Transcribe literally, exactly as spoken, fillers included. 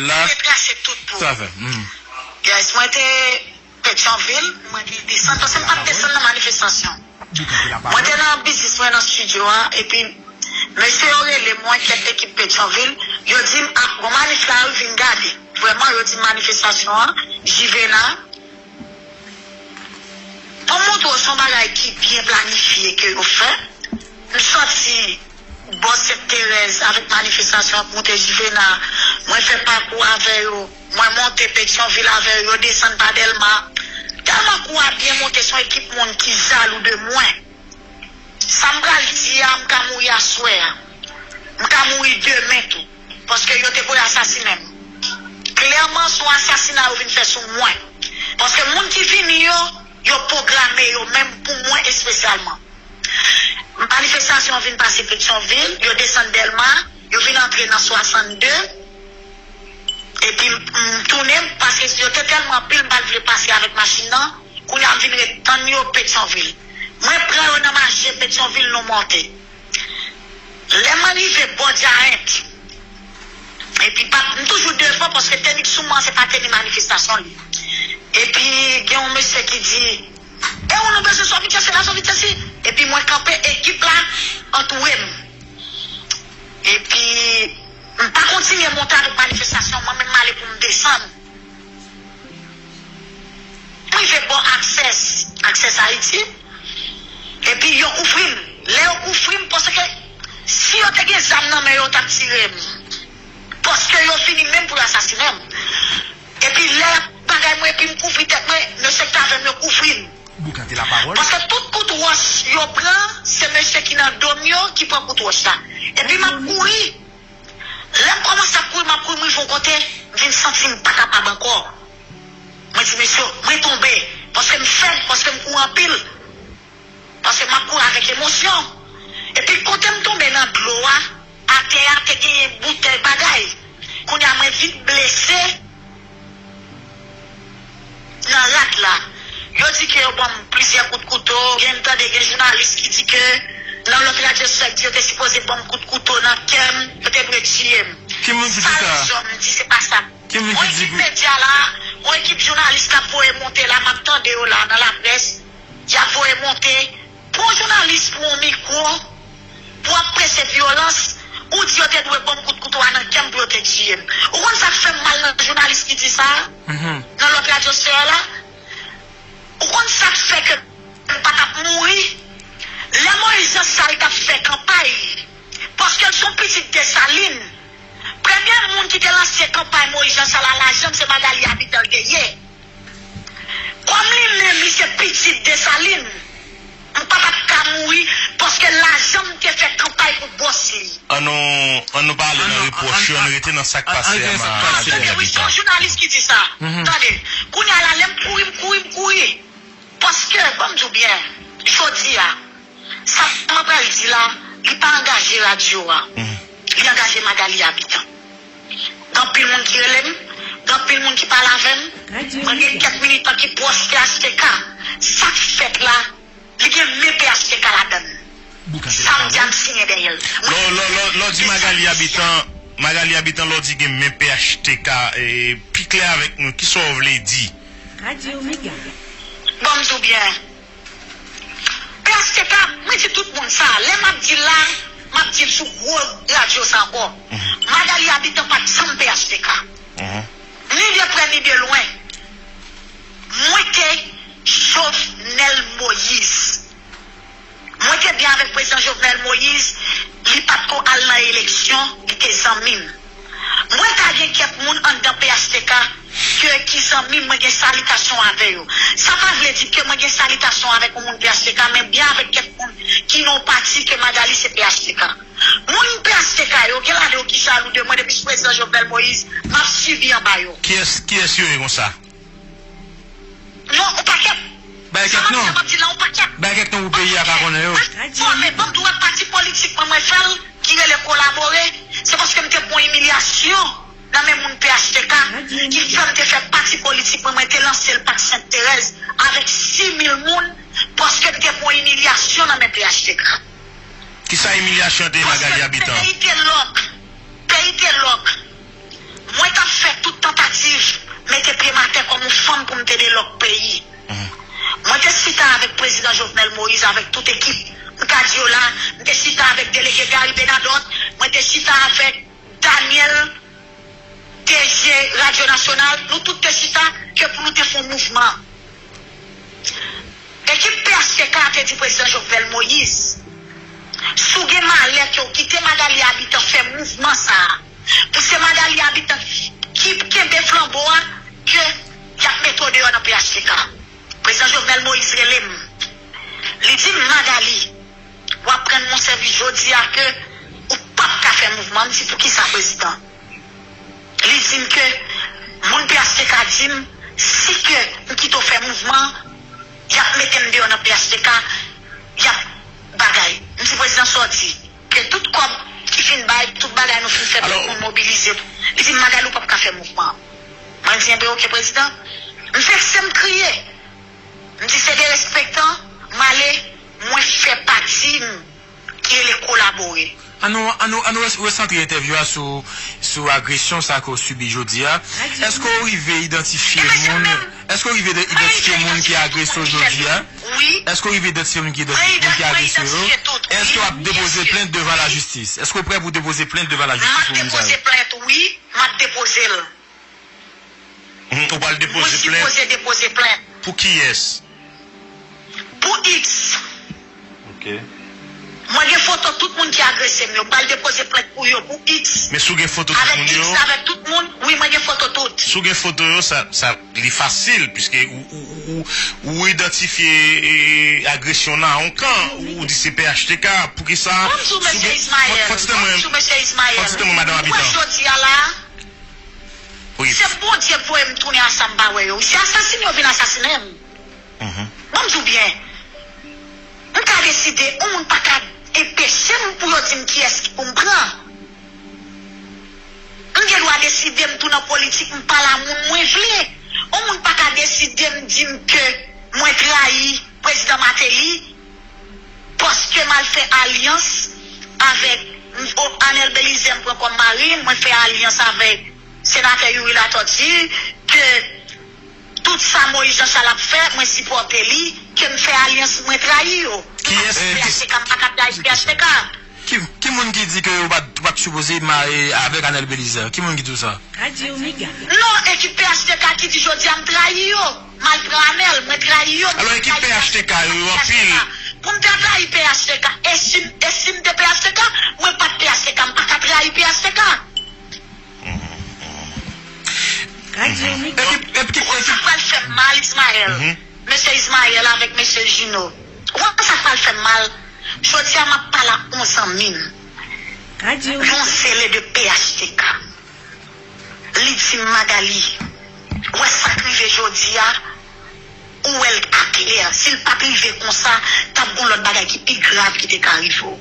la. Retrase tout pou. Sa fè. Hmm. Yes, mwen te Petyonvil, mwen te desann, paske m pa t desann nan manifestasyon. Mwen te nan biznis mwen nan estidyo a, epi mesye yo rele mwen, kèk ekip Petyonvil, yo di m, "Ah, bon, manif la, yo vin gade." Vrèman, yo di m manifestasyon an, Jivena. Pou m montre w, se yon bagay ki byen planifye ke yo fè. M sòti bò Sent Terèz avèk manifestasyon ap moute Jivena. Mwen fè pakou avè yo. Mwen monte Petyonvil avè yo, yo desann pa Dèlma. Tèlman kou a byen monte, se yon ekip moun ki jalou de mwen. Sa m pral di a, m ka mouri aswè a. M ka mouri demen tou. Paske yo te vle asasinen m. Klèman, se yon asasina yo vin fè sou mwen. Paske moun ki vini yo, yo pwograme yo menm pou mwen espesyalman. Manifestasyon an vin pase Petyonvil, yo desann Dèlma, yo vin antre nan swasannde, epi m, m tounen, paske yo te tèlman anpil, m pa t vle pase avèk machin nan, kounye a m vin ret tann yo Petyonvil. Mwen pran yo nan mache Petyonvil, nou monte. Lè mwen rive bò Giant, epi pa, m toujou devan, paske teni k sou mwen an, se pa teni manifestasyon li. Epi gen yon mesye ki di, "E ou nou bezwen sòti, se la, sòti, se si." Epi mwen kanpe, ekip la antoure m. Epi m pa kontinye monte avèk manifestasyon, mwen menm m ale pou m desann. M rive bò Access, Access Haïti, epi yo kouvri m. Lè yo kouvri m, paske si yo te gen zam nan men yo, yo t ap tire m. Paske yo vini menm pou yo asasinen m. Epi lè y ap bagay mwen, epi m kouvri tèt mwen, mesye k t avè m yo kouvri m. Boukan te lapawòl. Paske tout kout wòch yo pran, se mesye ki nan do m yo ki pran kout wòch la. Epi m ap kouri. Lè m kòmanse ap kouri, m ap kouri, m rive yon kote, m vin santi m pa kapab ankò. Mwen di, "Mesye, mwen tonbe." Paske m fèb, paske m kouri anpil. Paske m ap kouri avèk emosyon. Epi kote m tonbe nan dlo a, atè a te genyen boutèy bagay. Kounye a mwen vin blese nan rad la. Yo di ke yo ban m plizyè kout kouto. Gen m tande gen jounalis ki di ke nan lòt radyo sòt di yo te sipoze ban m kout kouto nan kè m, yo te dwe tiye m. Ki moun ki di sa? Sa rezon m di se pa sa. Ki moun ki di? Yon ekip medya la, yon ekip jounalis k ap voye monte la, m ap tande yo la nan laprès, y ap voye monte. Pran jounalis pou yon mikwo, pou ap preche vyolans, ou di yo te dwe ban m kout kouto a nan kè m pou yo te tiye m. Ou konn sa k fè m mal nan jounalis ki di sa a? Mhm. Nan lòt radyo sè la? Ou konn sa k fè ke m pa t ap mouri? Lè Moyiz Jan Sal t ap fè kanpay, paske l se yon pitit Desalin, premye moun ki te lanse kanpay Moyiz Jan Sal a lajan m, se Magali Abitan l te ye. Kòm li menm, li se pitit Desalin, m pa t ap ka mouri, paske lajan m te fè kanpay pou bòs li. An nou, an nou pa ale nan repwòch yo, an nou rete nan sa k pase a, Magali Abitan. Tande, wi, se yon jounalis ki di sa. Mhm. Tande, kounye a la, lè m kouri, m kouri, m kouri. Paske, ban m di w byen, jodi a, sa m pral di la, li pa angaje radyo a. Mhm. Li angaje Magali Abitan. Gen anpil moun ki rele m, gen anpil moun ki pale avè m. Mwen gen kèk militan ki pwòch P H T K. Sa k fèt la, li gen men P H T K ladan l. Sa m di a, m siyen dèyè l. Lè w, lè w, lè w, lè w di Magali Abitan, Magali Abitan, lè w di gen men P H T K, e, pi klè avèk nou, kisa w vle di? Ban m di w byen. P H T K, mwen di tout moun sa. Lè m ap di l la, m ap di l sou gwo radyo sa ankò. Mhm. Magali Abitan pa t janm P H T K. Mhm. Ni de prè, ni de lwen. Mwen te Jovenel Moïse. Mwen te byen avèk prezidan Jovenel Moïse, li pa t ko al nan eleksyon, li te zanmi m. Mwen ka gen kèk moun anndan P H T K ke ki zanmi m, mwen gen salitasyon avè yo. Sa pa vle di ke mwen gen salitasyon avèk yon moun P H T K, men byen avèk kèk moun ki nan yon pati ke Magali se P H T K. Moun P H T K yo, gen ladan yo ki jalou de mwen depi sou prezidan Jovenel Moïse, m ap swivi anba yo. Kiyès, kiyès yo ye konsa? Non, yon pakèt. Bay kèk non. Sa m ap di la, yon pakèt. Bay kèk non pou peyi a ka konnen yo. Bon, men ban m di w, pati politik mwen, mwen fè l, ki rele Kolabore, se paske m te pran imilyasyon nan men moun P H T K, ki fè m te fè pati politik mwen, mwen te lanse l Pak Sent Terèz avèk sis mil moun, paske m te pran imilyasyon nan men P H T K. Kisa imilyasyon te ye, Magali Abitan? Paske peyi te lòk. Peyi te lòk. Mwen t ap fè te pye m atè kòm yon fanm pou m te delòk peyi. Mwen te chita avèk prezidan Jovenel Moïse, avèk tout ekip. M ka di yo la, m te chita avèk delege Gary Bernadotte, mwen te chita avèk Daniel, D G Radyo Nasyonal, nou tout te chita ke pou nou te fè yon mouvman. Ekip P H T K te di prezidan Jovenel Moïse, si w gen malè ke w kite Magalie Habitant fè mouvman sa a, pou se Magalie Habitant ki kenbe flanbo a, ke y ap mete w deyò nan P H T K. Prezidan Jovenel Moïse rele m. Li di m, Magalie, w aprann m yon sèvis jodi a ke ou p ap ka fè mouvman. M di, poukisa, prezidan? Li di m ke moun P H T K di m, si ke m kite w fè mouvman, y ap mete m deyò nan P H T K, y ap bagay. M di, prezidan, sa w di? Ke tout kòb ki fin bay, tout bagay nou fin fè, tout moun mobilize. Li di m, Magalie, ou p ap ka fè mouvman. Mwen di, enben, oke, prezidan. M vekse, m kriye. M di, se derespektan, m ale, mwen fè pati m ki rele kolabore. An nou, an nou, an nou res- resantre entèvyou a sou, sou agresyon sa ke w sibi jodi a. Èske w rive idantifye moun, èske w rive de- idantifye moun ki agrese w jodi a? Wi. Èske w rive idantifye moun ki, moun ki agrese yo? Èske w ap depoze plent devan lajistis? Èske w prè pou depoze plent devan lajistis pou moun sa yo? M ap depoze plent, wi. M ap depoze l. Mhm, ou pral depoze plent? Mwen sipoze depoze plent. Pou kiyès? Pou X. Ok. Mwen gen foto tout moun ki agrese m yo. M pral depoze plent pou yo, pou X. Men si w gen foto tout moun yo? Avèk X, avèk tout moun. Wi, mwen gen foto tout. Si w gen foto yo, sa, sa, li fasil, piske ou, ou, ou, ou, ou idantifye, e, agresyon nan yon kan, ou, ou di se P H T K, poukisa? Bonjou, mesye Ismaël. Fò ti tann mwen, fò ti tann mwen, madanm Abitan. Mwen jodi a la, wi. Se Bondye k voye m tounen a sa m pa wè yo. Se asasine yo vin asasinen m. Mhm. Ban m di w byen. M ka deside, yon moun pa ka enpeche m pou yo di m kiyès ki pou m pran. M gen dwa deside m tou nan politik, m pale a moun mwen vle. Yon moun pa ka deside m di m ke mwen trayi prezidan Martelly, paske m al fè alyans avèk, o, Arnel Belizaire m pran kòm mari m, mwen fè alyans avèk senatè Youri Latortue, ke tout sa Moïse Jean Charles ap fè, mwen sipòte li, ke m fè alyans, mwen trayi yo. Kiyès ki di P H T K, m pa ka trayi P H T K. Ki, ki moun ki di ke ou pa t, ou pa t sipoze mare avèk Arnel Belizaire? Ki moun ki di w sa? Radyo Mega. Non, ekip P H T K ki di jodi a m trayi yo. M al pran Arnel, mwen trayi yo. Alò, ekip P H T K yo, yo anpil. Pou m ta trayi P H T K, e si, e si m te P H T K, mwen pa t P H T K, m pa ka trayi P H T K. Radyo Mega. Epi, epi, epi, ou konn sa k pral fè m mal, Ismaël? Mhm. Mesye Ismaël avèk mesye Gino. Ou konn sa k pral fè m mal? Jodi a, m ap pale ak yon zanmi m. Radyo Mega. Yon zele de P H T K. Li di m, Magalie, ou wè sa k rive jodi a, ou wè l aklè. Si l pa t rive konsa, t ap gen lòt bagay ki pi grav ki te ka rive w.